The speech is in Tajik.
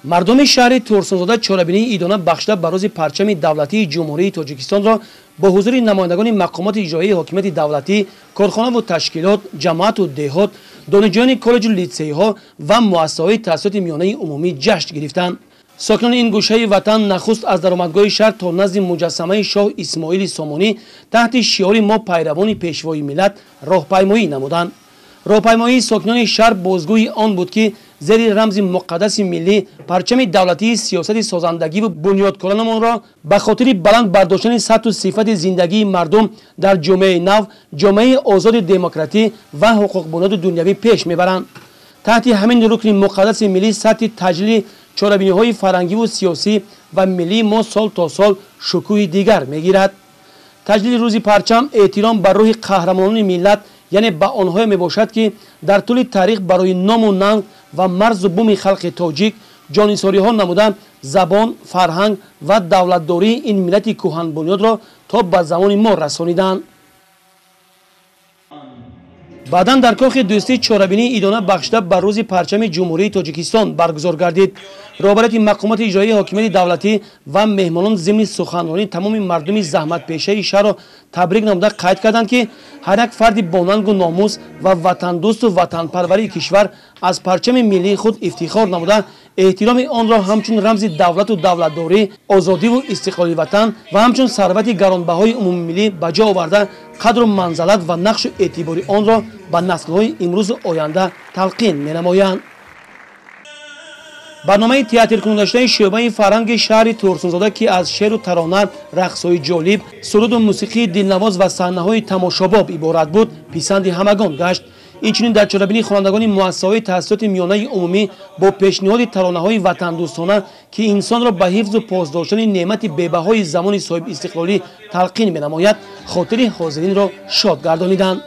Мардуми шаҳри Турсунзода чорабинии идона бахшида ба рӯзи парчами давлатии Ҷумҳурии Тоҷикистонро бо ҳузури намояндагони мақомоти иҷроияи ҳокимияти давлатӣ, корхонаву ташкилот, ҷамоату деҳот, донишҷӯёни коллеҷу литсейҳо ва муассисаҳои таҳсилоти миёнаи умумӣ ҷашн гирифтанд. Сокинони ин гӯшаи ватан нахуст аз даромадгоҳи шаҳр то назди муҷассамаи шоҳ Исмоили Сомонӣ таҳти шиори «Мо пайравони пешвои миллат» роҳпаймоӣ намуданд. Роҳпаймоии сокинони шаҳр бозгӯи он буд, ки зери рамзи муқаддаси миллӣ, парчами давлатии сиёсати созандагиву бунёдкоронамонро ба хотири баланд бардоштани сатҳу сифати зиндагии мардум дар ҷомеаи нав, ҷомеаи озоди демократӣ ва ҳуқуқбунёду дунявӣ пеш мебаранд. Таҳти ҳамин рукни муқаддаси миллӣ сатҳи таҷлили чорабиниҳои фарҳангиву сиёсӣ ва миллии мо сол то сол шукӯҳи дигар мегирад. Таҷлили рӯзи парчам эҳтиром ба рӯҳи қаҳрамонони миллат, яъне ба онҳое мебошад, ки дар тӯли таърих барои ному нанг ва марзу буми халқи тоҷик ҷонисориҳо намуда, забон, фарҳанг ва давлатдории ин миллати кӯҳанбунёдро то ба замони мо расониданд. Баъдан дар кохи дӯстӣ чорабинии идона бахшида ба рӯзи парчами Ҷумҳурии Тоҷикистон баргузор гардид. Роҳбарияти мақомоти иҷроияи ҳокимияти давлатӣ ва меҳмонон зимни суханронӣ тамоми мардуми заҳматпешаи шаҳрро табрик намуда қайд карданд, ки ҳар як фарди бонангу номус ва ватандӯсту ватанпарварии кишвар аз парчами миллии худ ифтихор намуда, эҳтироми онро ҳамчун рамзи давлату давлатдорӣ, озодиву истиқлоли ватан ва ҳамчун сарвати гаронбаҳои умумимиллӣ ба ҷо оварда, қадру манзалат ва нақшу эътибори онро ба наслҳои имрӯзу оянда талқин менамоянд. Барномаи театркунондаштаи шӯъбаи фарҳанги шаҳри Турсунзода, ки аз шеъру тарона, рақсҳои ҷолиб, суруду мусиқии дилнавоз ва саҳнаҳои тамошобоб иборат буд, писанди ҳамагон гашт. Инчунин дар чорабинии хонандагони муассисаҳои таҳсилоти миёнаи умумӣ бо пешниҳоди таронаҳои ватандӯстона, ки инсонро ба ҳифзу посдоштани неъмати бебаҳои замони соҳибистиқлолӣ талқин менамояд, хотири ҳозиринро шод гардониданд.